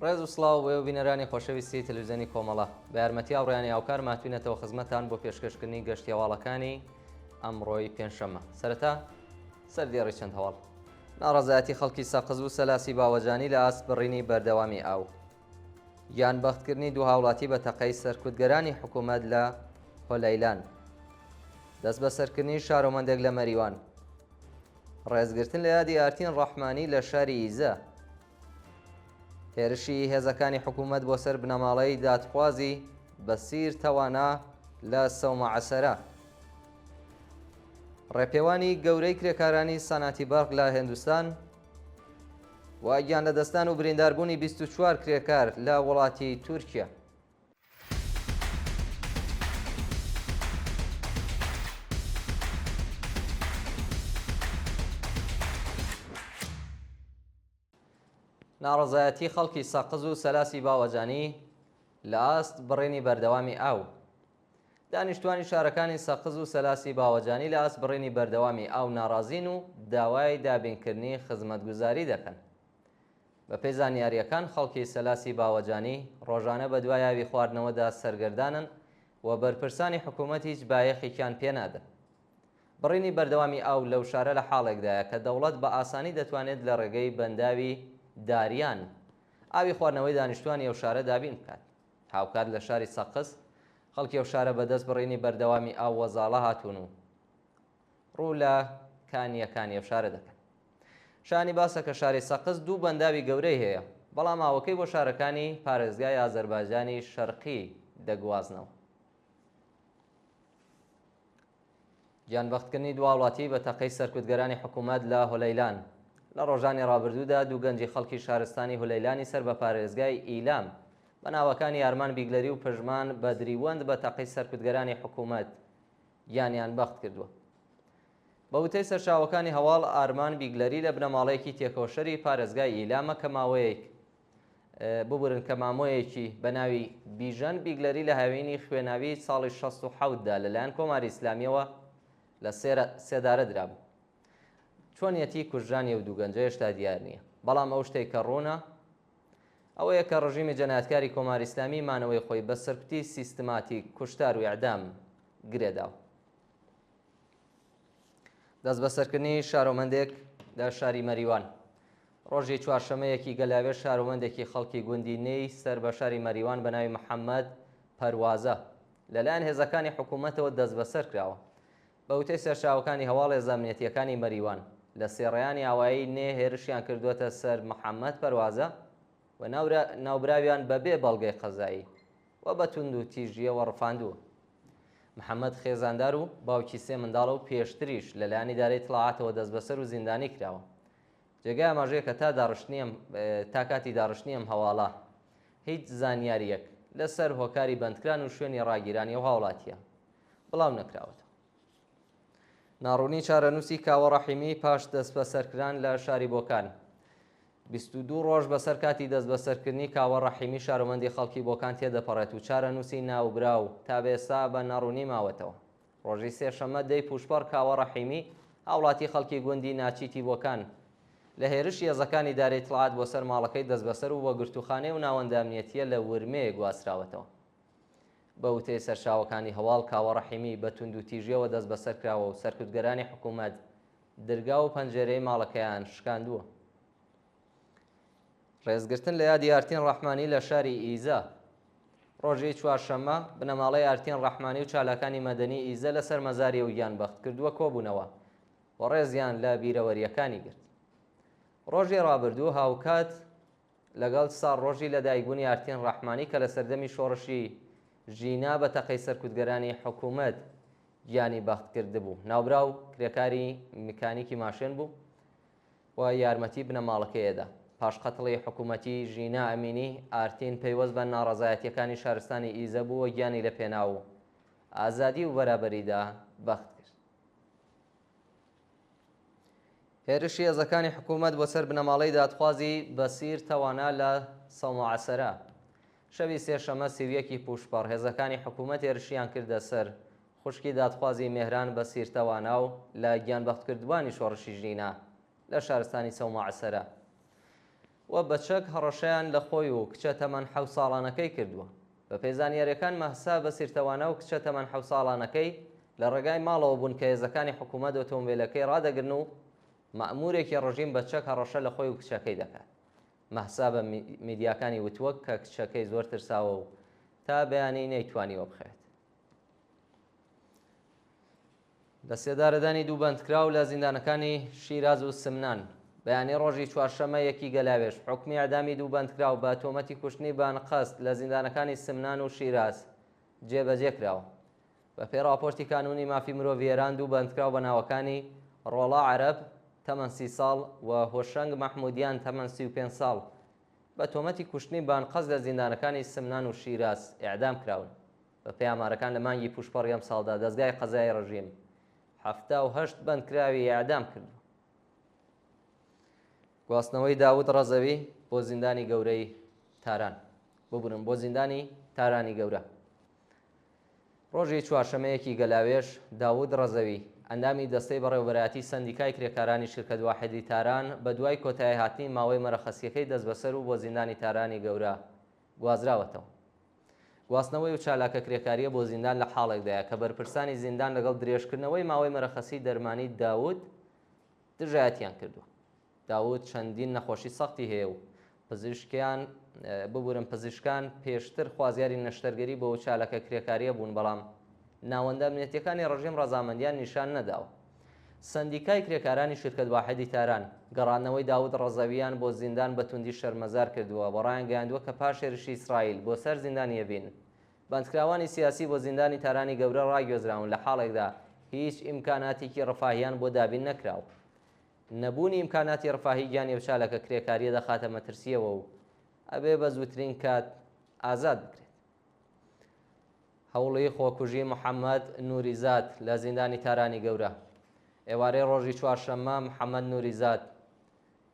ڕێز و سڵاو بۆ ئێوە بینەرانی خۆشەویستی تەلەڤیزیۆنی کۆمەڵە. بە یارمەتی هاوڕێیانی هاوکارم هاتوینەتەوە خزمەتتان بۆ پێشکەشکردنی گەشتی هەواڵەکانی ئەمڕۆی پێنجشەممە. سەرەتا سەردێڕی چەند هەواڵ. ناڕەزایەتی خەڵکی سەقز و سەلاسی باوەجانی لە ئاست بڕینی بەردەوامی ئاو. گیانبەختکردنی دوو هاوڵاتی بە تەقەی سەرکوتگەرانی حکوومەت لە هۆلەیلان. دەستبەسەرکردنی شارۆمەندێک لە مەریوان. ڕێزگرتن لە یادی ئارتین ڕەحمانی لە شاری ئیزە. هێرشی هێزەکانی حکوومەت بۆ سەر بنەماڵەی دادخوازی بەسیر تەوانا لە سەومەعەسەرە. ڕێپێوانی گەورەی کرێکارانی سەنعەتی بەرق لە هێندوستان و گیانلەدەستدان و برینداربوونی 24 کرێکار لە وڵاتی تورکیا. ناڕەزایەتی خەڵکی سەقز و سەلاسی باوەجانی لە ئاست بڕینی بەردەوامی ئاو. دانیشتوانی شارەکانی سەقز و سەلاسی باوەجانی لە ئاست بڕینی بەردەوامی ئاو ناڕازین و داوای دابینکردنی خزمەتگوزاری دەکەن. بەپێی زانیارییەکان خەڵکی سەلاسی باوەجانی ڕۆژانە بەدوای ئاوی خواردنەوەدا سەرگەردانن و بەرپرسانی حکوومەت هیچ بایەخێکیان پێ نادەن. بڕینی بەردەوامی ئاو لەو شارە لە حاڵێکدایە کە دەوڵەت بە ئاسانی دەتوانێت لە ڕێگەی بەنداوی داریان ئاوی خواردنەوەی دانیشتوانی ئەو شارە دابین بکات. هاوکات لە شاری سەقز خەڵکی ئەو شارە بە دەست بڕینی بەردەوامی ئاو وەزاڵە هاتوون و ڕوو لە کانییەکانی ئەو شارە دەکەن. شایانی باسە کە شاری سەقز دوو بەنداوی گەورەی هەیە، بەڵام ئاوەکەی بۆ شارەکانی پارێزگای ئازەربایجانی شەرقی دەگوازنەوە. گیانبەختکردنی دوو هاوڵاتی بە تەقەی سەرکوتگەرانی حکوومەت لە هولەیلان. لە ڕۆژانی ڕابردوودا دوو گەنجی خەڵکی شارستانی هولەیلانی سەر بە پارێزگای ئیلام بە ناوەکانی ئارمان بیگلەری و پژمان بەدریوەند بە تەقەی سەرکوتگەرانی حکوومەت گیانیان بەخت کردووە. بە وتەی سەرچاوەکانی هەواڵ ئارمان بیگلەری لە بنەماڵەیەکی تێکۆشەری پارێزگای ئیلامە کە ماوەیەک ببورن کە مامۆیەکی بە ناوی بیژەن بیگلەری لە هاوینی خوێناوی ساڵی 67 دا لەلایەن کۆماری ئیسلامیەوە لە سێدارە درابوو. چۆنیەتی کوژرانی ئەو دوو گەنجە هێشتا دیار نییە، بەڵام ئەو شتێک کە ڕوونە ئەوەیە کە ڕژیمی جەنایەتکاری کۆماری ئیسلامی مانەوەی خۆی بە سەرکوتی سیستماتیک، کوشتار و ئێعدام گرێداوە. دەستبەسەرکردنی شارۆمەندێک لە شاری مەریوان. ڕۆژی چوارشەممە یەکی گەلاوێژ شارۆمەندێکی خەڵکی گوندی نێی سەر بە شاری مەریوان بە ناوی محەممەد پەروازە لەلایەن هێزەکانی حکوومەتەوە دەستبەسەر کراوە. بە وتەی سەرچاوەکانی هەواڵ هێزە ئەمنیەتییەکانی مەریوان لە سێڕێیانی ئاوایی نێ هێرشیان کردووەتە سەر محەممەد پەروازە و ناوبراویان بەبێ بەڵگەی قەزایی و بە توندوتیژییەوە ڕفاندووە. محەممەد خێزاندار و باوکی سێ منداڵە و پێشتریش لەلایەن ئیدارەی ئیتڵاعاتەوە دەستبەسەر و زیندانی کراوە. جێگای ئاماژەیە کە تا داڕشتنی ئەم تا کاتی داڕشتنی ئەم هەواڵە هیچ زانیارییەک لەسەر هۆکاری بەندکران و شوێنی ڕاگیرانی ئەو هاوڵاتییە بڵاو نەکراوەتەوە. ناڕوونی چارەنووسی کاوە ڕەحیمی پاش دەستبەسەرکران لە شاری بۆکان. 22 ڕۆژ بەسەر کاتی دەستبەسەرکردنی کاوە ڕەحیمی شارۆمەندی خەڵکی بۆکان تێدەپەڕێت و چارەنووسی ناوبراو تا بە ئێستا بە ناڕوونی ماوەتەوە. ڕۆژی سێشەممە دەی پووشپەڕ کاوە ڕەحیمی، هاوڵاتی خەڵکی گوندی ناچیتی بۆکان، لە هێرشی هێزەکانی ئیدارەی ئیتڵاعات بۆ سەر ماڵەکەی دەستبەسەر و بۆ گرتووخانەی ئەو ناوەندە ئەمنیەتییە لە ورمێ گواستراوەتەوە. بە وتەی سەرچاوەکانی هەواڵ، کاوە ڕەحیمی بە توندوتیژییەوە دەستبەسەر کراوە و سەرکوتگەرانی حکوومەت درگا و پەنجێرەی ماڵەکەیان شکاندووە. ڕێزگرتن لە یادی ئارتین ڕەحمانی لە شاری ئیزە. ڕۆژی چوارشەممە، بنەماڵەی ئارتین ڕەحمانی و چالاکانی مەدەنی ئیزە لەسەر مەزاری ئەو گیانبەختکردووە کۆبوونەوە و ڕێزیان لە بیرەوەرییەکانی گرت. ڕۆژی ڕابردوو هاوکات لەگەڵ ساڵڕۆژی لەدایکبوونی ئارتین ڕەحمانی کە لە سەردەمی شۆڕشی ژینا بە تەقەی سەرکوتگەرانی حکوومەت گیانی بەخت کردبوو. ناوبراو کرێکاری میکانیکی ماشێن بوو و یارمەتی بنەماڵەکەی ئەدا. پاش قەتڵی حکوومەتی ژینا ئەمینی، ئارتین پەیوەست بە ناڕەزایەتییەکانی شارستانی ئیزە بوو و گیانی لە پێناو ئازادی و بەرابەریدا بەخت کرد. هێرشی هێزەکانی حکوومەت بۆ سەر بنەماڵەی دادخوازی بەسیر تەوانا لە سەومەعەسەرە. شەوی سێشەممە 31 ی پووشپەڕ هێزەکانی حکوومەت هێرشیان کردە سەر خوشکی دادخوازی مێهران بەسیر تەوانا و لە گیانبەختکردووانی شۆڕشی ژینا لە شارستانی سەومەعەسەرە. و بە چەک هەڕەشەیان لە خۆی و کچە تەمەن حەوت ساڵانەکەی کردووە. بەپێی زانیارییەکان مەهسا بەسیر تەوانا و کچە تەمەن حەوت ساڵانەکەی لە ڕێگای ماڵەوە بوون کە هێزەکانی حکوومەت ئۆتۆمبێلەکەی ڕادەگرن و مەئموورێکی ڕژیم بە چەک هەڕەشە لە خۆی و کچەکەی دەکات. مەهسا بە میدیاکانی وتووە کە کچەکەی زۆر ترساوە و تا بەیانی نەیتوانیوە بخەوێت. لە سێدارەدانی دوو بەندکراو لە زیندانەکانی شیراز و سمنان بەیانی ڕۆژی چوارشەممە یەکی گەلاوێژ حوکمی ئێعدامی دوو بەندکراو بە تۆمەتی کوشتنی بە ئەنقەست لە زیندانەکانی سمنان و شیراز جێبەجێ کراوە. بەپێی ڕاپۆرتی کانوونی مافی مرۆڤی ئێران دوو بەندکراو بە ناوەکانی ڕۆڵا عەرەب تەمەن 30 ساڵ و هۆشەنگ مەحموودیان تەمەن 35 ساڵ بە تۆمەتی کوشتنی بە ئەنقەست لە زیندانەکانی سمنان و شیراز ئێعدام کراون. بەپێی ئامارەکان لە مانگی پووشپەڕی ئەمساڵدا دەزگای قەزایی ڕژیم 78 بەندکراوی ئێعدام کردووە. گواستنەوەی داود ڕەزەوی بۆ زیندانی گەورەی تاران ببورن بۆ زیندانی تارانی گەورە. ڕۆژی چوارشەممە یەکی گەلاوێژ، داوود ڕەزەوی، ئەندامی دەستەی بەڕێوەبەرایەتی سەندیکای کرێکارانی شرکەت واحدی تاران، بە دوای کۆتاییهاتنی ماوەی مەرەخەسییەکەی دەستبەسەر و بۆ زیندانی تارانی گەورە گوازراوەتەوە. گواستنەوەی ئەو چالاکە کرێکارییە بۆ زیندان لە حاڵێکدایە کە بەرپرسانی زیندان لەگەڵ درێژکردنەوەی ماوەی مەرەخەسیی دەرمانیی داوود دژایەتییان کردووە. داود چەندین نەخۆشی سەختی هەیە و پزیشکیان ببورن پزیشکان پێشتر خوازیاری نەشتەرگەری بۆ ئەو چالاکە کرێکارییە بوون، بەڵام ناوەندە ئەمنیەتییەکانی ڕژیم ڕەزامەندیان نیشان نەداوە. سەندیکای کرێکارانی شرکەت واحدی تاران، گەڕاندنەوەی داود ڕەزەوییان بۆ زیندان بە توندی شەرمەزار کردووە و ڕایانگەیاندووە کە پاش هێرشی ئیسرائیل بۆ سەر زیندانی ئێڤین، بەندکراوانی سیاسی بۆ زیندانی تارانی گەورە ڕاگوێزراون لە حاڵێکدا هیچ ئیمکاناتێکی ڕفاهیان بۆ دابین نەکراوە. نەبوونی ئیمکاناتی ڕفاهی گیانی ئەو چالاکە کرێکارییە دەخاتە مەترسییەوە و ئەبێ بە زووترین کات ئازاد بکرێت. هەوڵی خۆکوژی محەممەد نوریزاد لە زیندانی تارانی گەورە ئێوارەی ڕۆژی چوارشەممە محەممەد نوریزاد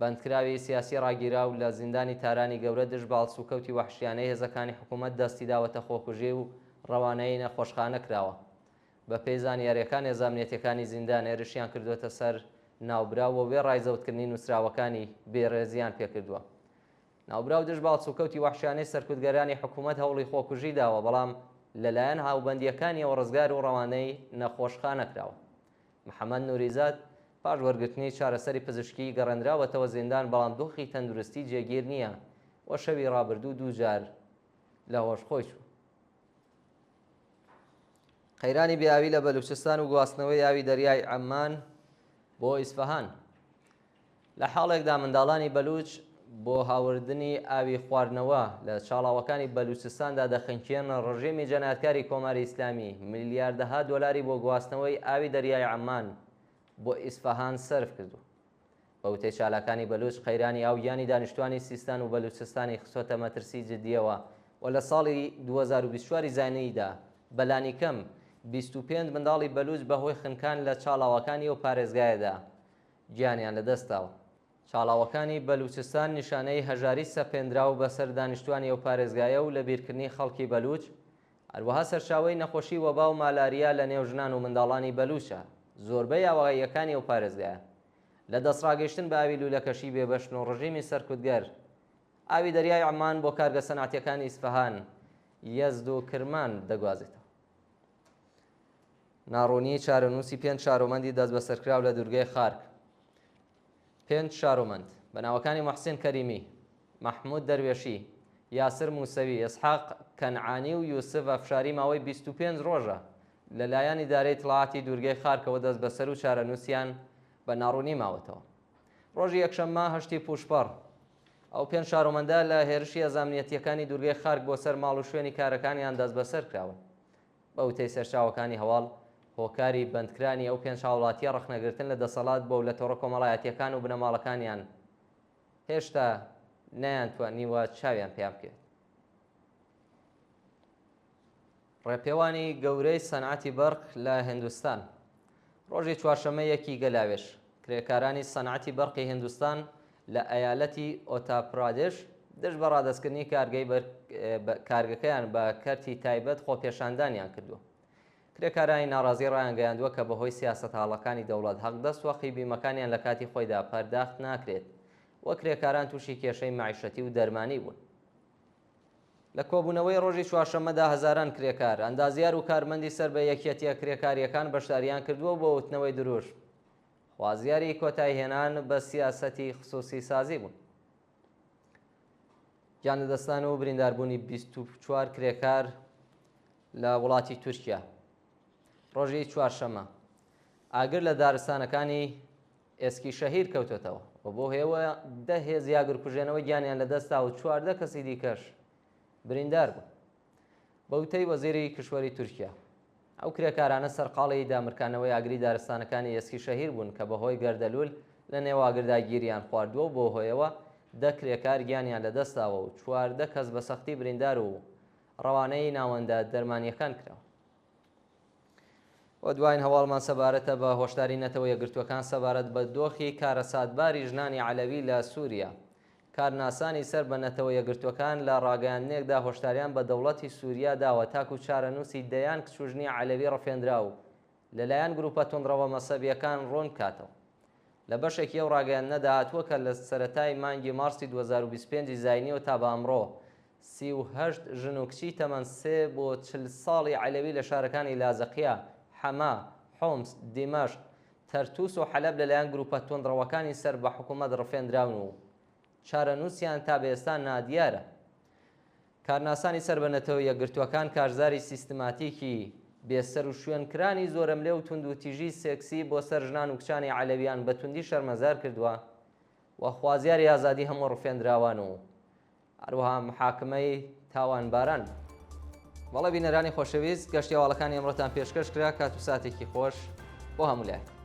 بەندکراوی سیاسی ڕاگیراو لە زیندانی تارانی گەورە دژ بە هەڵسوکەوتی وەحشیانەی هێزەکانی حکوومەت دەستی داوەتە خۆکوژی و ڕەوانەی نەخۆشخانە کراوە. بەپێی زانیارییەکان هێزە ئەمنیەتییەکانی زیندان هێرشیان کردووەتە سەر ناوبراو و وێڕای زەوتکردنی نووسراوەکانی، بێڕێزییان پێکردووە. ناوبراو دژ بە هەڵسوکەوتی وەحشیانەی سەرکوتگەرانی حکوومەت هەوڵی خۆکوژی داوە، بەڵام لەلایەن هاوبەندییەکانیەوە ڕزگار و ڕەوانەی نەخۆشخانە کراوە. محەمەد نوریزاد پاش وەرگرتنی چارەسەری پزیشکیی گەڕێنراوەتەوە زیندان، بەڵام دۆخی تەندروستی جێگیر نییە و شەوی ڕابردوو دووجار لە هۆش خۆی چوو. قەیرانی بێ ئاوی لە بەلوچستان و گواستنەوەی ئاوی دەریای عەممان بۆ ئیسفەهان. لە حاڵێکدا منداڵانی بەلوچ بۆ هاوردنی ئاوی خواردنەوە لە چاڵاوەکانی بەلوچستاندا دەخنکێن، ڕژێمی جەنایەتکاری کۆماری ئیسلامی ملیاردەها دۆلاری بۆ گواستنەوەی ئاوی دەریای عەممان بۆ ئیسفەهان سەرف کردووە. بە وتەی چالاکانی بەلوچ، قەیرانی ئاو گیانی دانیشتوانی سیستان و بەلوچستانی خستۆتە مەترسی جددییەوە و لە ساڵی 2024 ی زاینیدا بە لانیکەم 25 منداڵی بەلوچ بە هۆی خنکان لە چاڵاوەکانی ئەو پارێزگایەدا گیانیان لەدەستداوە. چاڵاوەکانی بەلوچستان نیشانەی هەژاری سەپێندراو بەسەر دانیشتوانی ئەو پارێزگایە و لەبیرکردنی خەڵکی بەلوچ، هەروەها سەرچاوەی نەخۆشی وەبا و مالاریا لە نێو ژنان و منداڵانی بەلوچە. زۆربەی ئاواییەکانی ئەو پارێزگایە لە دەستڕاگەیشتن بە ئاوی لوولەکەشی بێبەشن و ڕژیمی سەرکوتگەر ئاوی دەریای عەمان بۆ کارگە سەنعەتییەکانی ئیسفەهان، یەزد و کرمان دەگوازێتەوە. ناڕوونیی چارەنووسی پێنج شارۆمەندی دەستبەسەرکراو لە دوورگەی خارک. پێنج شارۆمەند بە ناوەکانی موحسین کەریمی، مەحموود دەروێشی، یاسر موسەوی، ئیسحاق کەنعانی و یوسف ئەفشاری ماوەی 25 ڕۆژە لە لایەن ئیدارەی ئیتڵاعاتی دوورگەی خارکەوە دەستبەسەر و چارەنووسیان بە ناڕوونی ماوەتەوە. ڕۆژی یەکشەممە هەشتی پووشپەڕ، ئەو پێنج شارۆمەندە لە هێرشی هێزە ئەمنیەتییەکانی دوورگەی خارک بۆ سەر ماڵ و شوێنی کارەکانیان دەستبەسەر کراون. بە وتەی سەرچاوەکانی هەواڵ، هۆکاری بەندکرانی ئەو پێنج هاوڵاتییە ڕەخنەگرتن لە دەسەڵات بووە و لە تۆڕە کۆمەڵایەتییەکان و بنەماڵەکانیان هێشتا نەیانتوانیوە چاویان پێیان بکەوێت. ڕێپێوانی گەورەی سەنعەتی بەرق لە هندستان ڕۆژی چوارشەممە یەکی گەلاوێژ، کرێکارانی سەنعەتی بەرقی هندستان لە ئەیالەتی ئۆتاپرادێش دژ بە ڕادەستکردنی کارگەی کارگەکەیان بە کەرتی تایبەت خۆپێشاندانیان کردووە. کرێکارانی ناڕازی ڕایانگەیاندووە کە بەهۆی سیاسەتە هەڵەکانی دەوڵەت حەقدەست و حەقی بیمەکانیان لە کاتی خۆیدا پەرداخت ناکرێت. و کرێکاران تووشی کێشەی مەعیشەتی و دەرمانی بوون. لە کۆبوونەوەی ڕۆژی چوارشەممەدا هەزاران کرێکار، ئەندازیار و کارمەندی سەر بە یەکیەتییە کرێکارییەکان بەشدارییان کردووە و بۆ وتنەوەی دروشم خوازیاری کۆتاییهێنان بە سیاسەتی خسووسیسازی بوون. گیانلەدەستدان و برینداربوونی 24 کرێکار لە وڵاتی تورکیا ڕۆژی چوارشەممە ئاگر لە دارستانەکانی ئێسکی شەهیر کەوتۆتەوە و بۆ هێوە دە هێزی ئاگرکوژێنەوە گیانیان لەدەستدا و 14 کەسی دیکەش بریندار بوون. بە وتەی وەزیری کشوەری تورکیا، ئەو کرێکارانە سەرقاڵی دامرکانەوەی ئاگری دارستانەکانی ئێسکی شەهیر بوون کە بەهۆی گەردەلوول لە نێو ئاگردا گیریان خواردووە و بەو هۆیەوە دە کرێکار گیانیان لەدەستداوە و 14 کەس بە سەختی بریندار و ڕەوانەی ناوەندە دەرمانییەکان کراون. و دواین هەواڵمان سەبارەتە بە هۆشداری نەتەوە یەکگرتووەکان سەبارەت بە دۆخی کارەساتباری ژنانی عەلەوی لە سووریا. کارناسانی سەر بە نەتەوە یەکگرتووەکان لە ڕاگەیاندنێکدا هۆشداریان بە دەوڵەتی سووریا داوە تاکوو چارەنووسی دەیان کچ و ژنی عەلەوی ڕفێندراو لەلایەن گرووپە توندڕەوە مەسەبییەکان ڕوون بکاتەوە. لە بەشێکی ئەو ڕاگەیاندنەدا هاتووە کە لە سەرەتای مانگی مارسی 2025 ی زاینیەوە تا بە ئەمڕۆ 38 ژن و کچی تەمەن سێ بۆ 40 ساڵی عەلەوی لە شارەکانی لازقیە، حەما، حومس، دیمەشق، تەرتوس و حەلەب لەلایەن گروپە توندڕەوەکانی سەر بە حکومەت ڕفێندراون و چارەنووسیان تا بە ئێستا نادیارە. کارناسانی سەر بە نەتەوە یەکگرتووەکان کارزاری سیستماتیکی بێسەروشوێنکرانی زۆرەملێ و توندوتیژی سێکسی بۆ سەر ژنان و کچانی عەلەویان بە توندی شەرمەزار کردووە و خوازیاری ئازادی هەموو ڕفێندراوان و هەروەها محاکمەی تاوانباران بوو. بەڵێ بینەرانی خۆشەویست گەشتی هەواڵەکانی ئەمڕۆتان پێشکەش کرا کات و ساتێکی خۆش بۆ هەموو لایەک.